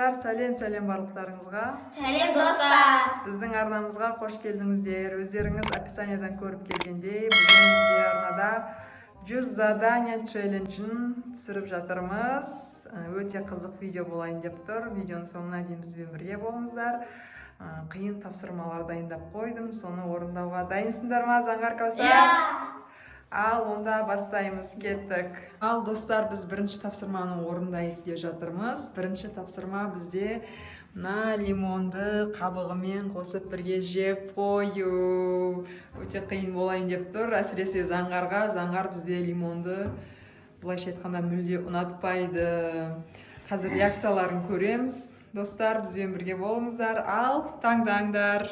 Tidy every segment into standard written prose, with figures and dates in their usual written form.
Достар, сәлем, сәлем барлықтарыңызға. Сәлем, достар! Біздің арнамызға қош келдіңіздер. Өздеріңіз описаниядан көріп келгендей, бүгін бізде арнада 100 задания челленджін түсіріп жатырмыз. Өте қызық видео болайын деп тұр. Видеоның соңына дейін бізбен бірге болыңыздар. Қиын тапсырмалар дайындап қойдым. Соны орындауға дайынсыңдар ма, Заңғар, Кәусар? Ал онда бастаймыз, кеттік. Ал, достар, біз бірінші тапсырманы орындайық деп жатырмыз. Бірінші тапсырма бізде мына лимонды қабығымен қосып бірге жеп қою. Өте қиын болайын деп тұр, әсіресе Заңғарға. Заңғар бізде лимонды, былайша айтқанда, мүлде ұнатпайды. Қазір реакцияларын көреміз. Достар, бізбен бірге болыңыздар. Ал таңдаңдар.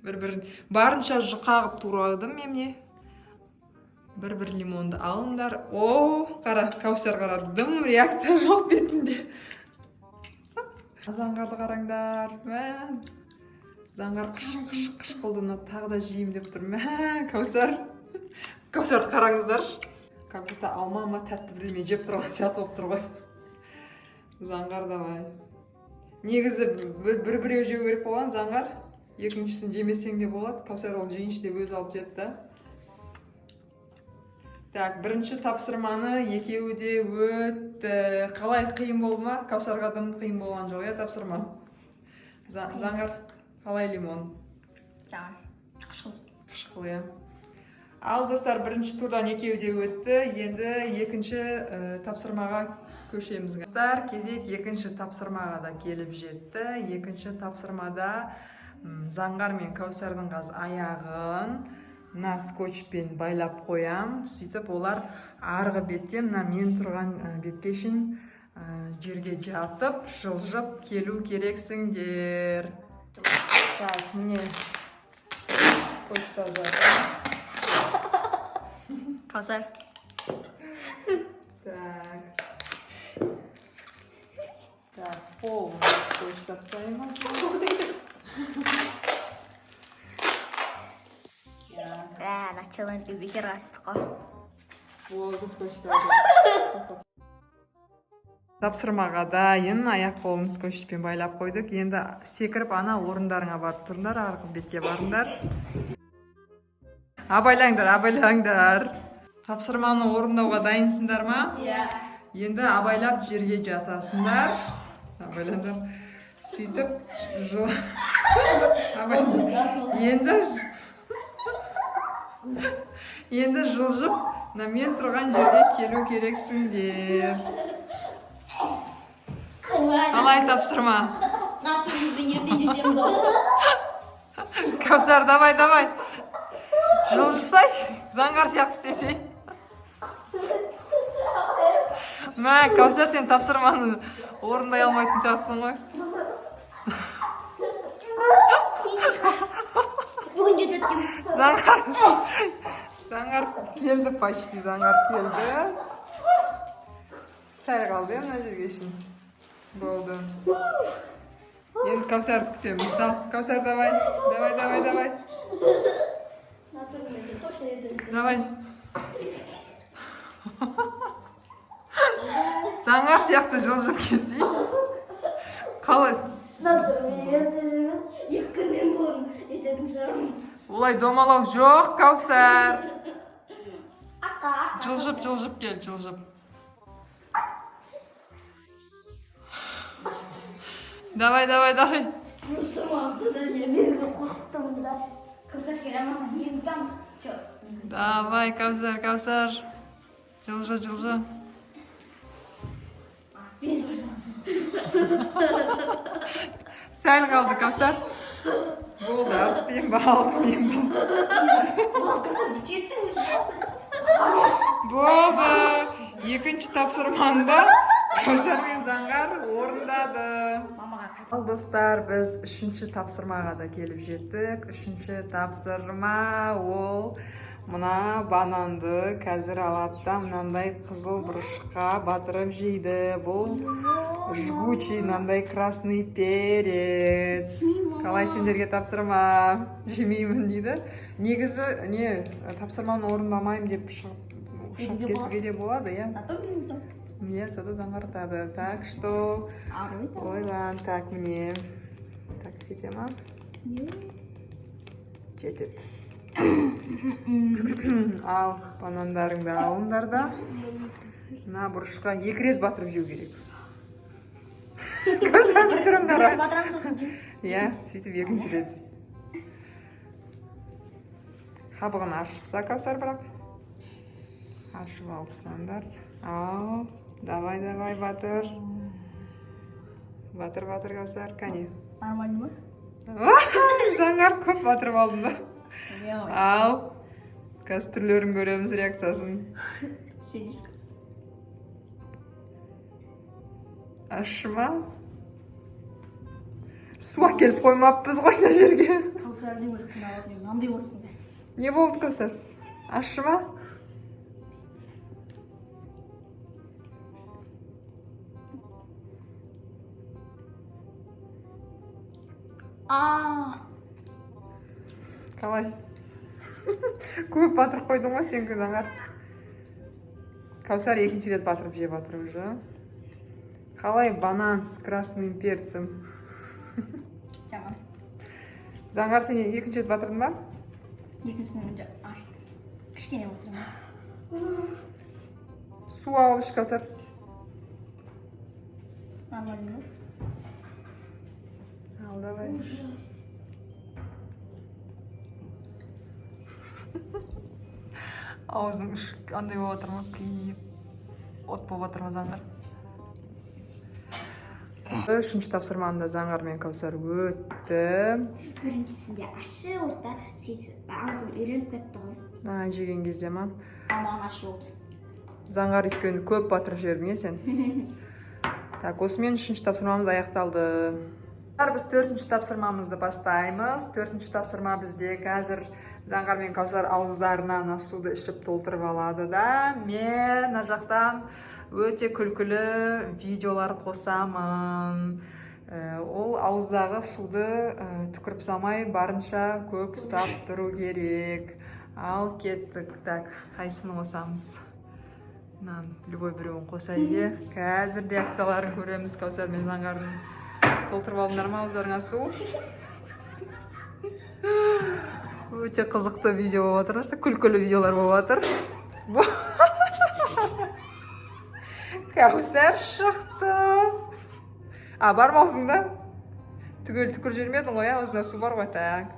Бір бір барынша жұқа қылып турадым мен, міне. Бір бір лимонды алыңдар. О, қара, Кәусар, қара, дым реакция жоқ бетінде. Заңғарды қараңдар, мә, Заңғар қыш қыш қышқылдыны тағы да жеймін деп тұр. Мә, Кәусар, Кәусарды қараңыздаршы, как будто алма ма, тәтті бірдеме жеп тұрған сияқты болып тұр ғой. Заңғар, давай. Негізі бір біреу жеу керек болған, Заңғар, екіншісін жемесең де болады. Кәусар ол жейінші деп өзі алып жеді да. Так, бірінші тапсырманы екеуі де өтті. Қалай, қиын болды ма? Кәусарға дым қиын болған жоқ, иә, тапсырма? Заңғар, қалай лимон? Жаман. Қышқыл. Қышқыл, иә. Ал, достар, бірінші турдан екеуі де өтті. Енді екінші тапсырмаға көшеміз. Достар, кезек екінші тапсырмаға да келіп жетті. Екінші тапсырмада Заңғар мен Кәусардың қазір аяғын мына скотчпен байлап қоям. Сөйтіп олар арғы бетте, мына мен тұрған бетке шейін жерге жатып, жылжып келу керексіңдер. Так, міне, скотчтар жатыр. Кәусар. Так. Так, полный скотч тапсаймыз. Так, Ә, ана челленджге бекер қатыстық қой. Болды, скотчтарды. Тапсырмаға дайын, аяқ қолын скотчпен байлап қойдық. Енді секіріп ана орындарыңа барып тұрыңдар, арғы бетке барыңдар. Абайлаңдар, абайлаңдар. Тапсырманы орындауға дайынсыңдар ма? Иә. Енді абайлап жерге жатасыңдар. Абайлаңдар. Сөйтіп жол абайлаңдар. Енді жылжып мына мен тұрған жерге келу керексіңдер. Қалай тапсырма? Бізбен ертең жетеміз ғой. Кәусар, давай, давай. Жылжысай, Заңғар сияқты істесей. Мә, Кәусар, сен тапсырманы орындай алмайтын сияқтысың ғой. Бүгін жетеді. Заңғар, Заңғар келді почти, Заңғар келді. Сәл қалды, иә, мына жерге шейін. Болды. Енді Кәусарды күтеміз. Сал, Кәусар, давай, давай, давай, давай. Давай. Заңғар сияқты жылжып келсей. Қалай? 2 күннен бұрын жететін шығармын. Олай домалау жоқ, Кәусар. Артқа, артқа. Жылжып, жылжып кел, жылжып. Давай, давай, давай. Просто маған задание беруге қорқып тұрмын да. Кәусар келе алмаса, мен там. Чё? Давай, Кәусар, Кәусар. Жылжы, жылжы. Мен жылжамын. Сәл қалды, Кәусар. Болды, артпен ба, алдымен ба. Ол Кәусар жеттің. Болды. Екінші тапсырманы да Кәусар мен Заңғар орындады. Мамаға. Ал, достар, біз үшінші тапсырмаға да келіп жеттік. Үшінші тапсырма ол мына бананды қазір алады да, мынандай қызыл бұрышқа батырып жейді. Бұл жгучий мынандай красный перец. Қалай сендерге тапсырма? Жемеймін дейді. Негізі не, тапсырманы орындамаймын деп шығып Жеуге кетуге де болады, иә. А то мен. Иә, зато заңғартады. Так что ойлан. Так, міне. Так, жете ма? Жетеді. Ал, банандарыңды алыңдар да. Мына бұрышқа екі рет батырып жеу керек. Көзіңді түрін қара. Батырамыз, сосын жейміз. Иә, сөйтіп екінші рет. Қабығын аршып, Кәусар, бірақ. Аршып алыпсыңдар. Ал, давай, давай, батыр. Батыр, батыр, Кәусар, кәне. Нормально ма? Заңғар, көп батырып алдың ба? Ал, қазір түрлерін көреміз, реакциясын. Сен жейсің. Ащы ма? Су әкеліп қоймаппыз ғой мына жерге. Кәусардың өзі қиналып, мен мынандай болсын. Не болды, Кәусар? Ащы ма? А. Қалай? Көп батырып қойдың ғой сен, заңғар. Кәусар екінші рет батырып жеп жатыр уже. Қалай банан с красным перцем? Жаман. Заңғар, сен екінші рет батырдың ба? Екіншісін аш кішкене батырамын. Су алып іш, Кәусар. Нормально ма? Ал, давай. Ужас. Аузың үш андай болып жатыр ма, күйіп, от болып жатыр ма, заңғар? Үшінші тапсырманы да Заңғар мен Кәусар өтті. Біріншісінде ащы болды да, сөйтіп аузым үйреніп кетті ғой. А, жеген кезде ма? А маған ащы болды. Заңғар, өйткені көп батырып жібердің, иә, сен. Так, осымен үшінші тапсырмамыз аяқталды. Біз төртінші тапсырмамызды бастаймыз. Төртінші тапсырма бізде: қазір Заңғар мен Кәусар ауыздарына мына суды ішіп толтырып алады да, мен мына жақтан өте күлкілі видеолар қосамын. Ол ауыздағы суды түкіріп салмай, барынша көп ұстап тұру керек. Ал, кеттік. Так, қайсысын қосамыз? Мынаның любой біреуін қосайық, иә. Қазір реакцияларын көреміз Кәусар мен Заңғардың. Толтырып алдыңдар ма ауыздарыңа су? Өте қызықты видео болып жатыр, күлкілі видеолар болып жатыр. Кәусар шықты. А, бар ма аузыңда? Түгел түкіріп жібермедің ғой, иә? Аузыңда су бар ғой. Так,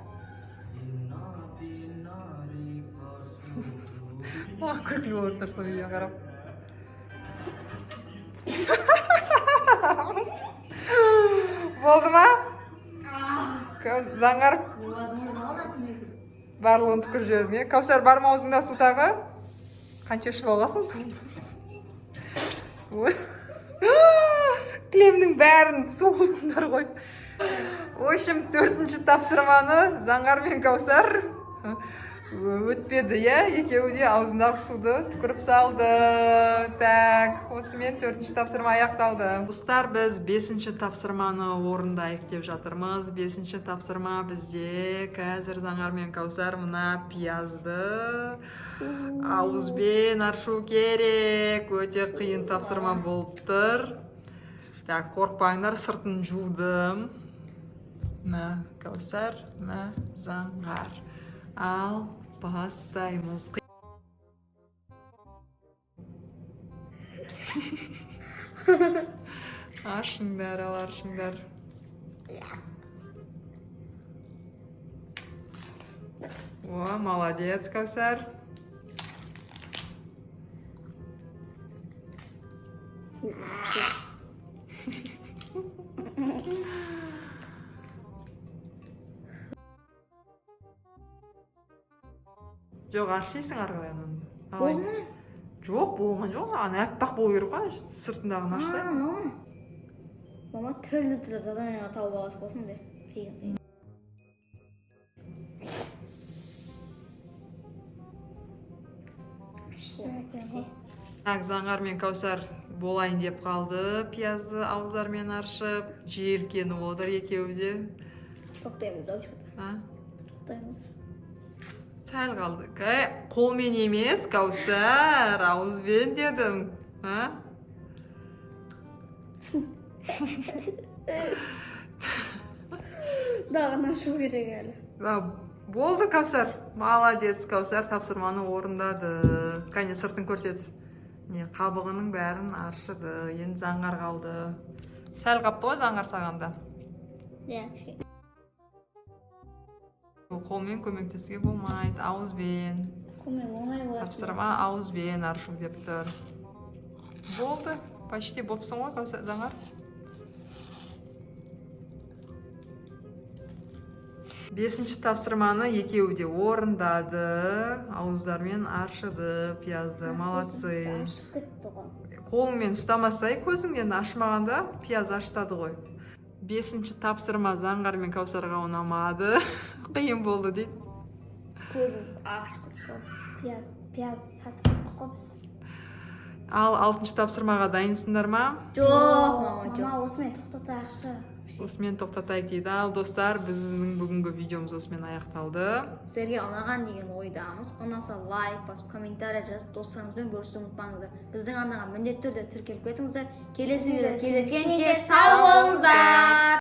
маған күлкілі болып тұр сол видеоны қарап. Болды ма, Заңғар? Невозможно ғой көмек. Барлығын түкіріп жібердің, иә? Кәусар, бар ма аузыңда су тағы? Қанша ішіп алғансың су? Ой, кілемнің бәрін су қылдыңдар ғой. В общем, төртінші тапсырманы Заңғар мен Кәусар өтпеді, иә. Екеуі де аузындағы суды түкіріп салды. Так, осымен төртінші тапсырма аяқталды. Достар, біз бесінші тапсырманы орындайық деп жатырмыз. Бесінші тапсырма бізде: қазір Заңғар мен Кәусар мына пиязды ауызбен аршу керек. Өте қиын тапсырма болып тұр. Так, қорықпаңдар, сыртын жудым. Мә, Кәусар, мә, Заңғар. Ал, бастаймыз. Ашыңдар, ал, аршыңдар. О, молодец, Кәусар. Жоқ, аршисың ары қарай ананы. Қалай? Болды ма? Жоқ, болған жоқ. Ана аппақ болу керек қой, ана сыртындағын ашсай. А, мынау ма? Мама, түрлі түрлі задание тауып аласыз ғой сондай қиын қиын. Так, Заңғар мен Кәусар болайын деп қалды пиязды ауыздарымен аршып. Желкеніп отыр екеуі де. Тоқтаймыз ау че-то. А? Тоқтаймыз. Сәл қалды. Қолмен емес, Кәусар, ауызбен дедім. А? Дағыны ашу керек әлі. Да, болды, Кәусар. Молодец, Кәусар тапсырманы орындады. Кәне, сыртын көрсет. Не, қабығының бәрін аршыды. Енді Заңғар қалды. Сәл қапты ғой, Заңғар, саған да. Иә, кішкене. Қолмен көмектесуге болмайды, ауызбен. Қолмен оңай болады. Тапсырма ауызбен аршу деп тұр. Болды, почти бопсың ғой, Кәусар, Заңғар. Бесінші тапсырманы екеуі де орындады. Ауыздармен аршыды пиязды. Молодцы. Ашып кетті ғой. Қолыңмен ұстамасай, көзіңнен ашмағанда пияз ашытады ғой. Бесінші тапсырма Заңғар мен Кәусарға ұнамады, қиын болды дейді. Көзіміз ашып кетті ғой. Пияз сасып кеттік қой біз. Ал алтыншы тапсырмаға дайынсыңдар ма? Жоқ, мама, жоқ. Мама, осымен тоқтатайықшы. Осымен тоқтатайық дейді. Ал достар, біздің бүгінгі видеомыз осымен аяқталды. Сіздерге ұнаған деген ойдамыз. Ұнаса, лайк басып, комментарий жазып, достарыңызбен бөлісуді ұмытпаңыздар. Біздің арнаға міндетті түрде тіркеліп кетіңіздер. Келесі видеода кездескенше сау болыңыздар.